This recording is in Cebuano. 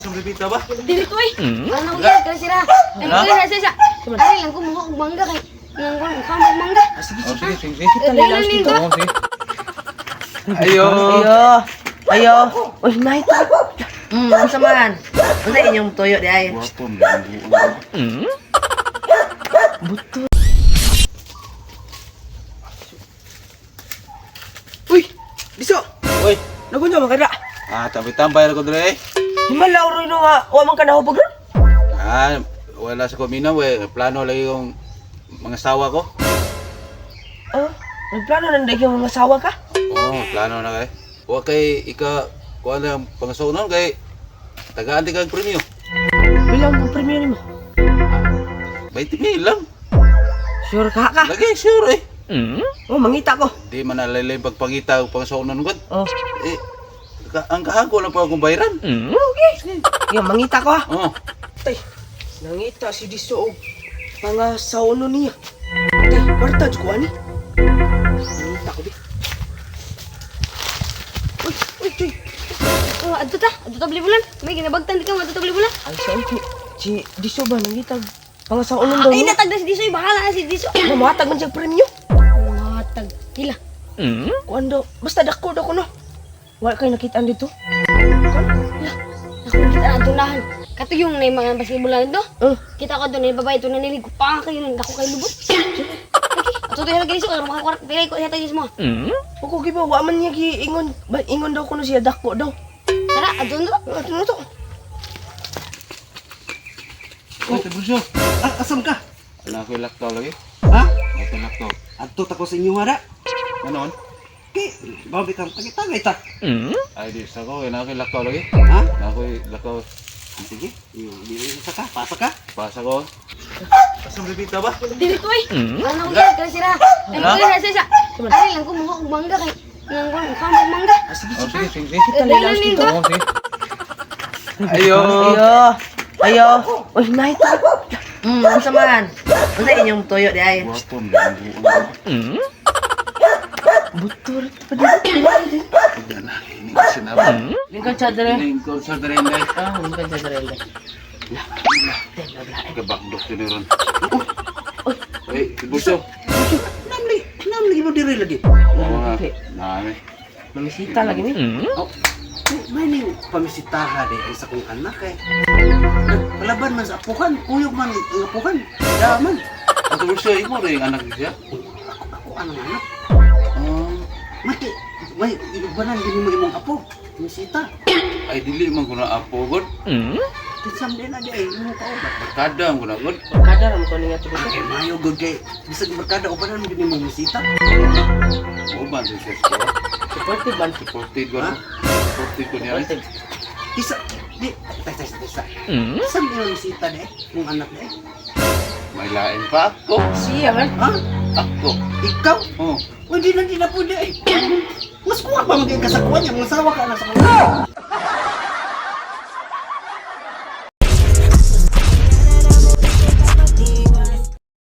Bibita ba? Dili ko eh. Ano ko yan, kasi sira. Ay, ko yan, sa. Ari lang ko mukha kong mangga kay. Nang ko mukha mong mangga. Ah, sige, sige, sige, sige. Eh, dahil nito. Oo, sige. Ayo. Ayo. Ayo. Uy, night. Unsa man? Unsa inyong tuyo di ay? Guwapo, may Buto. Uy, Diso. Uy. Nagunyo man kada. Ah, tambay-tambay ra ko dire. Himala ro no nga wa man ka nahubog ron. Ah, wala sa kuminaw eh. Plano lagi yung mga sawa ko. Oh, nagplano nang dagyo mga sawa ka? Oo, plano na kay. Wa kay ika kuan lang pangasunon kay tagaan di kag premyo. Bilang ang premyo nimo? 20 mil lang. Sure ka ka? Lagi sure eh. Oh, mangita ko. Di man nalalay pagpangita og pangasunon gud. Oh. Eh, ang kahago lang pa akong bayaran. Okay. Yo, mangita ko ha. Oo. Tay, nangita si Diso og mga sauno niya. Tay, kwarta jud ko ani. Nangita ko bi. Uy, uy, uy. Oh, adto ta, adto ta bulan. May ginabagtan di ka adto ta bulan. Ay, sa si Diso ba nangita mga sauno daw Ay, no? natag na si Diso, eh. Bahala na si Diso. Ano, Mahatag man siya premyo. Matag. Pila. Kuan daw, basta dako daw ko no. Wala kayo nakita dito. Ako kita na tunahan. Kato yung na mga basketballan do. Oh, Kita ko doon, babae to na nilig pa kayo nun, dako kayo lubot. Lagi, ato to hatag Diso, karon makakurat pila ko hatag Diso mo. ako giba wa man niya giingon, ba ingon daw kuno siya dako daw. Tara, adto na to. Ano to? Uy, Tiburcio. Ah, asam ka? Wala ko laktaw lagi. Ha? Wala ko laktaw. Adto ta ko sa inyo hara. Ano? Kay, babi kang tagay ta. Ay, di sa ko, wala ko laktaw lagi. Ha? Wala ko lakaw. Ah, sige, di sa ka, pasa ka. Pasa ko. Asang bibita ba? Dili ko eh. Ano ko yan, kasi sira. Ay, ko yan, sa. Ari lang ko mukha kong mangga kay. Nang ko mukha mong mangga. Ah, sige, Oh, sige. sige, sige, sige. Eh, dahil nito. Oo, sige. Ayo. Ayo. Ayo. Uy, night. Unsa man? Unsa inyong tuyo di ay? Guwapo, may Buto rin pa dito. Ini kasi na ba? Lingkod sa dire. Lingkod sa dire. Ah, lingkod sa dire. Kabakdok din ron. Uy, Tiburcio. Namli, namli mo diri lagi. Oo nga. Nami. Mamisita lagi ni. Oh, may ni pamisitaha di ay sa kong anak eh. Nagpalaban man sa apuhan, kuyog man ang apuhan. Daman. Ang Tiburcio, imo rin yung anak siya? Ako, ako anong anak. Ah, Mati, may ibanan din mo imong apo. Misita. ay, dili man ko na apo, god. Tinsam din na di ay imong kaobat. Barkada man ko na, god. Kada ram ko niya to. Kay mayo gud kay bisag barkada ubanan mo din imong misita. Uban sa siya ko. Supportive man. Supported ko. Ha? Supported ko niya. Supportive. Kisa, di, tay, tay, tay, tay. Saan yung misita di? Mong anak di? May lain pa ako. Siya man. Ha? Ako. Ikaw? Oh. Uy, di na, di na po di eh. Mas kuha pa maging kasakuan niya, mga sawa ka na sa kuha.